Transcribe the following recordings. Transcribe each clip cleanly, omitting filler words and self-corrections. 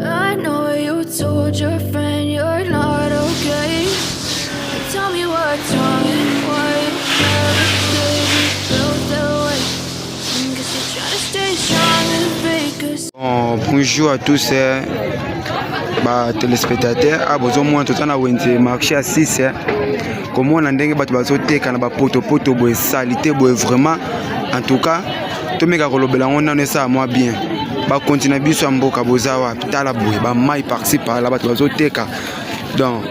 I know you told your friend you're not okay. And tell me what's wrong and why you never gave me felt that way. And guess you're trying to stay strong and fake a Bon, bonjour à tous eh, ba téléspectateurs ah bozomona toza na wenze marché ya 6 eh. Komona ndenge bato bazoteka na bapotopoto boye salite boye vraiment en tout cas tomeka kolobela yango nano esala mwa bien. Bakonzi na biso ya mboka boza wapi? Tala boye bamai par-ci par-là bato bazoteka donc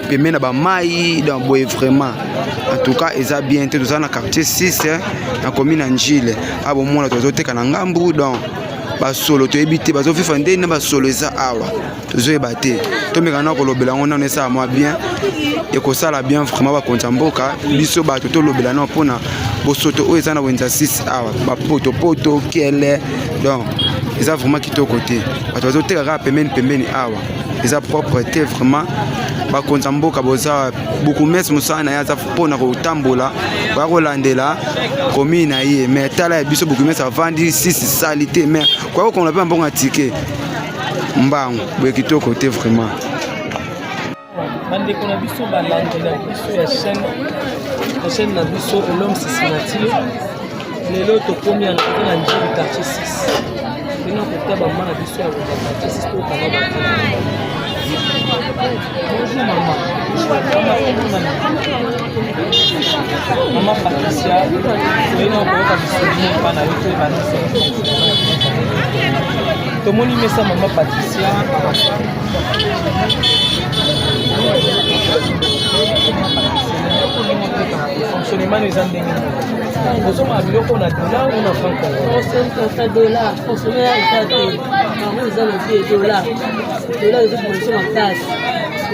pembeni na bamai donc boye vraiment en tout cas eza bien te. Toza na quartier 6 eh, na commune ya Njile. A bomona tozoteka na ngambu donc basolo toyebi te bazofifa ndeni na basolo eza awa tozoyeba te. Tomeka na kolobela yango nano esala mwa bien, ekosala bien vraiment. Bakonzi ya mboka, biso bato tolobela nano mpona bosoto oyo eza na wenze 6 awa, bapotopoto kele donc eza vraiment kitoko te. Bato bazoteka kaka pembeni pembeni awa, eza propre te vraiment. Bakonzi ya mboka boza, bourgmestre mosala na ye aza mpona kotambola baya kolandela commune na ye, mais tala ya biso bourgmestre avandi sisi sali te, mais koya kokongola mpe mbongo ya tike mbangu boye kitoko te vraiment. Bandeko na biso, balandi na biso ya chaîne, ya chaîne na biso Elom Signature, lelo tokomi ya toza na Njili, quartier 6, mpena kota bamama na biso ya koza quartier 6 tokanga bato. Bonjour mama. Mama, kombo nani? Mama Patricia. Toyei na koyoka bisoli epa na yo, toyeba nyonso. Tomoni mesa mama Patricia. Fonctionnement eza ndenge nini? Ozomaka biloko na dollar ou na franc congolais? Osomba dollar, fonctionnement eza te. Bango eza na vie dollar. Dollar ezobima biso makasi.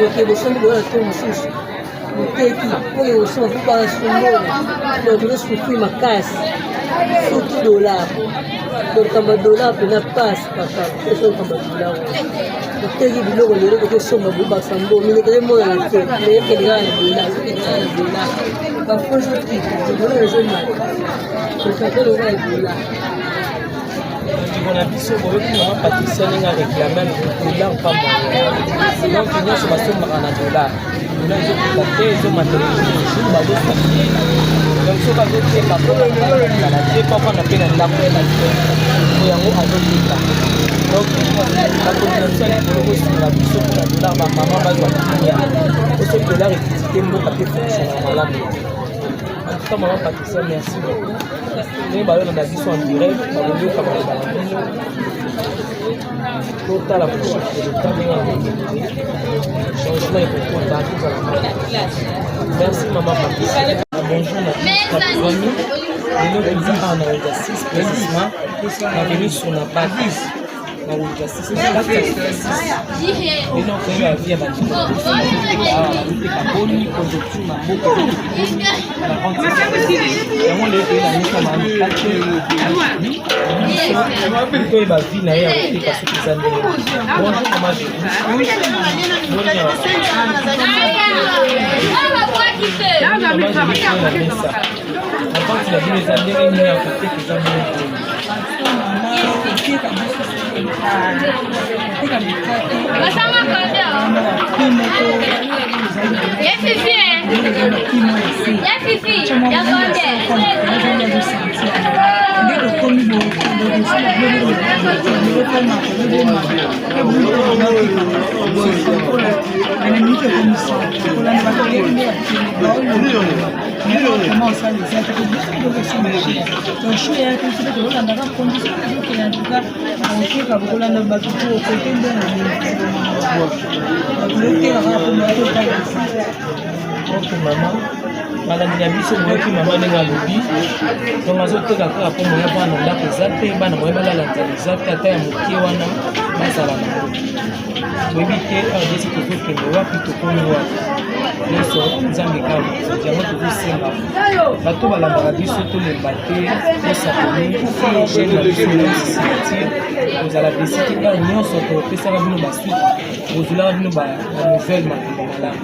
Oke bosombi dollar to mosusu. Moteki oyo osomba mpo basombola. Donc tozosouffrir makasi. Surtout dollar. Donc kamba dollar mpena pasi papa. Eso kamba dollar oyo. Oteki biloko lelo tokosomba bobakisa mbongo minoko emonana te, mais ekende kaka na dollar, ezokende kaka na dollar. Bafo ezokita, dollar ezomata. Tokate lokola ya dollar. Bandeko na biso, boyoki mama Patricia ndenge aréclame dollar pamba. Donc nyonso basombaka na dollar, dollar ezokita te, ezomata jour bazosouffrir. Donc soki azoteka mpona te po afanda mpe na ndako po yango azoteka. Donc bakonzi na biso ya likolo, kosunga biso mpona dollar, bamama bazwa kimia, po soki dollar ekiti te, mboka mpe fonctionne malamu te. En tout cas, mama Patricia, merci beaucoup. Ndenge bayolanda biso en direct, bakoyoka maloba na bino. Totala chef de l'État ndenge akokende, changement ekokota, tozala malamu. Merci mama Patricia. Bonjour na biso, lelo toza awa na wenze 6, précisement na avenue Sonabata, na wenze 6, na kati ya wenze 6. Lelo koyeba vie ya bandeko na biso bazoteka awa, bazoteka boni, conjoncture na mboka ezokende boni na vente yango. Lelo toye na mesa mama Mikate, biso toyeba vie na ye ya koteka soki eza ndenge. Bonjour mama Julie. Boni awa? Mama Julie, toye na mesa na vente na bino, eza ndenge nini ya koteka, eza ndenge boni? Koteka biso, koteka mikate na prix moko ezali na prix moko ese nde tokomi na minute ekomisa kolanda bato oyebi nde baoyo osala eza te biso biloko esomba cher. Donc choix eyaki biso mpe tokolandaka condition ezokende. En tout cas, akoteka bokolanda bato po kote mbongo bato oteka kaka po moto otalisa. Ok mama, balandi na biso, boyoki mama ndenge alobi. Donc azoteka kaka mpo moya bana na ndako eza te, bana moya balala nzala eza te, ata ya moke wana bazala nango. Toyebi te RDC tozokende wapi, tokomi wapi. Nyonso Nzambe kaka mokonzi. Yango tozosenga bato balandaka biso, tolemba te tos'abonner chaîne na biso Signature. Kozala déçus te, heure nyonso topesaka bino basuite, kozolaka bino banouvelle, makambo malamu.